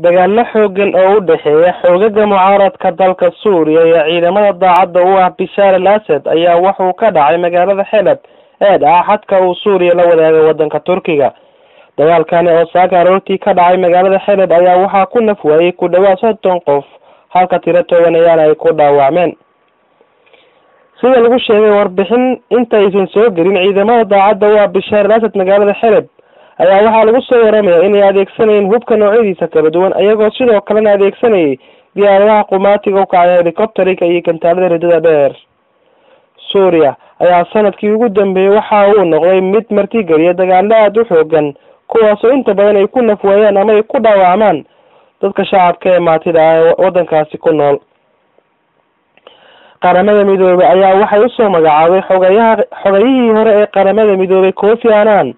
Dagaallo xooggan oo u dhexeeya xoogaga mucaaradka dalka Suuriya iyo ciidamada daacadda u ah Bishaar al Asad ayaa wuxuu ka dhacay magaalada Xelab ee dhaca xadka uu Suuriya la wadaaga wadanka Turkiga. Dagaalkani oo saaka aroortii ka dhacay magaalada Xelab ayaa waxaa ku naf waayey ku dhawaad 30 qof, halka tiro tobanayaan ay ku dhaawacmeen. Sida lagu sheegay warbixin intaysan soo gelin ciidamada daacadda u ah Bishaar al Asad magaalada Xelab ayaa waxaa lagu soo waramaya inay adeegsanayeen hubka noocyadiisa kala duwan, iyagoo sidoo kalena adeegsanayay diyaaradaha qumaatiga u kacay, helicopteriga iyo gantaalada ridada dheer. Suuriya ayaa sanadkii ugu dambeeyey waxa uu noqday mid martigeliya dagaalo aada u xoogan, kuwaasoo inta badan ay ku nafwaayaan ama ay ku dhaawacmaan dadka shacabka ee maatida ah ee wadankaasi ku nool. Qaramada Midoobay ayaa waxay usoo magacaabay xogayaha xogayihii hore ee Qaramada Midoobay Kofi Annan,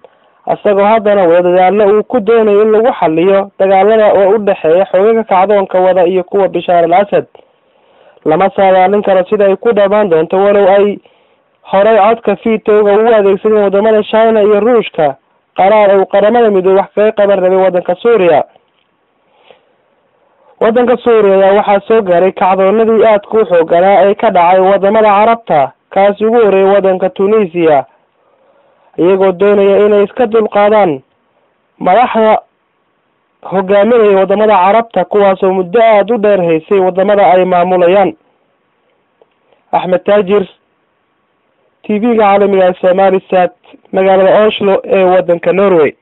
isagoo haddana wada dadaalo uu ku doonayo in lagu xaliyo dagaalada oo u dhexeeya xoogaga kacdoonka wada iyo kuwa Bishaar al Asad. Lama saadaalin karo sida ay ku dhamaan doonto, walow ay horey codka vitowga ugu adeegsadeen wadamada China iyo Ruushka qaraar uu Qaramada Midoobey wax kaga qaban rabay wadanka Suuriya. Wadanka Suuriya ayaa waxaa soo gaaray kacdoonadii aadka u xooganaa ee ka dhacay wadamada Carabta, kaasi ugu horeeyay wadanka Tunisia, iyagoo doonaya inay iska dulqaadaan madaxda hogaaminaya wadamada Carabta, kuwaasoo muddo aada u dheer haysay wadamada ay maamulayaan. Axmed Taajir, TV-ga caalamiga ee Somali Sat, magaalada Oslo ee wadanka Norway.